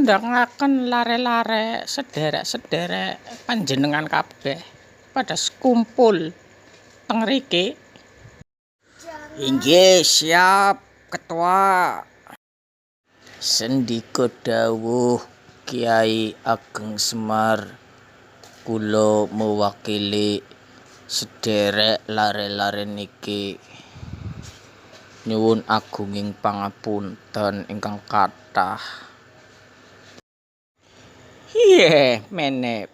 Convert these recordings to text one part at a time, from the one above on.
Ndangaken lare-lare sederek-sederek panjenengan kabeh pada sekumpul teng riki. Inggih, siap, Ketua. Sendika dawuh, Kyai Ageng Semar, kula mewakili sederek lare-lare niki nyuwun agunging pangapunten ingkang kathah. Iya, mene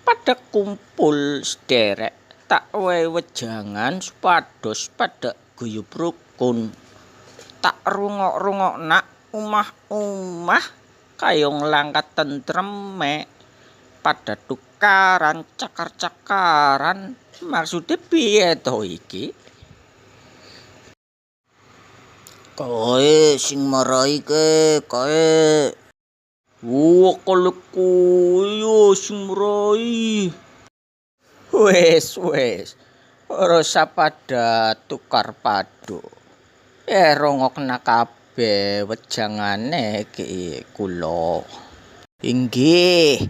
pada kumpul sederek tak wehi wejangan supados pada guyub rukun. Tak rungok-rungokna omah-omah kayong langka tentreme, pada tukaran cakar-cakaran, maksude piye to iki? Kae sing marai ke, kae. Wah, kalau koyo sing marai. Wes, wes. Ora usah pada tukar padu. Rungokna kabeh wejangane iki kula. Inggih.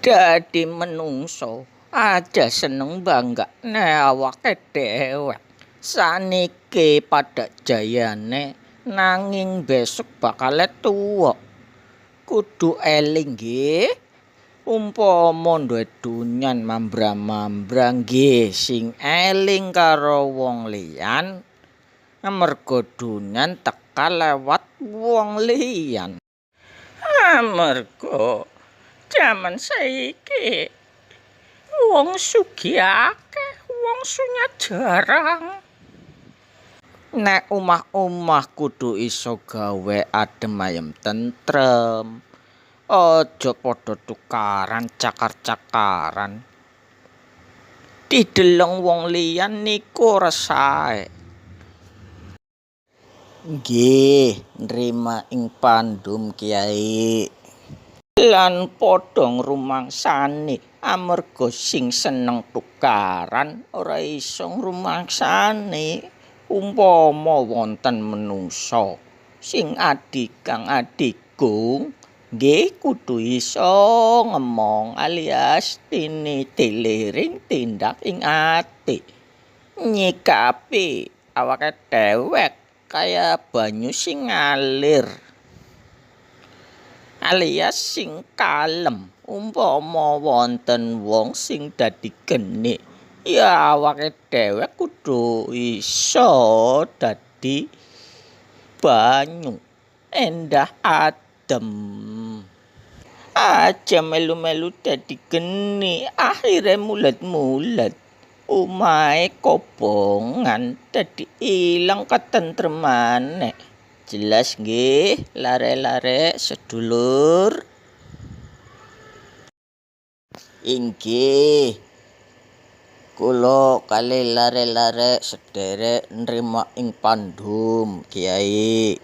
Dadi menungso aja seneng banggakne awake dhewek. Saniki pada jayane nanging besok bakale tuwa. Kudu eling nggih. Umpama duwe dunyan mambra-mambra nggih sing eling karo wong liyan, amarga dunyan teka lewat wong liyan. Amarga jaman saiki wong sugih akeh, wong sunya jarang. Nek omah-omah kudu iso gawe adem ayem tentrem. Aja padha tukaran cakar-cakaran. Dideleng wong liyan niku ora sae. Nggih, nrima ing pandum, Kyai. Lan padha ngrumangsani amarga sing seneng tukaran ora iso ngrumangsani. Umpama wonten menungsa sing adigang adigung nggih kudu iso ngemong alias tinitiliring tindak ing ati. Nyikapi awake dhewek kaya banyu sing ngalir alias sing kalem. Umpama wonten wong sing dadi geni, ya awake dhewek kudu iso dadi banyu endah adem. Aja melu-melu dadi geni, akhire mulet-mulet omahe kobongan, dadi ilang ketentremane. Jelas nggih, lare-lare sedulur? Inggih. Kula kali lare-lare sederek nrima ing pandum, Kyai.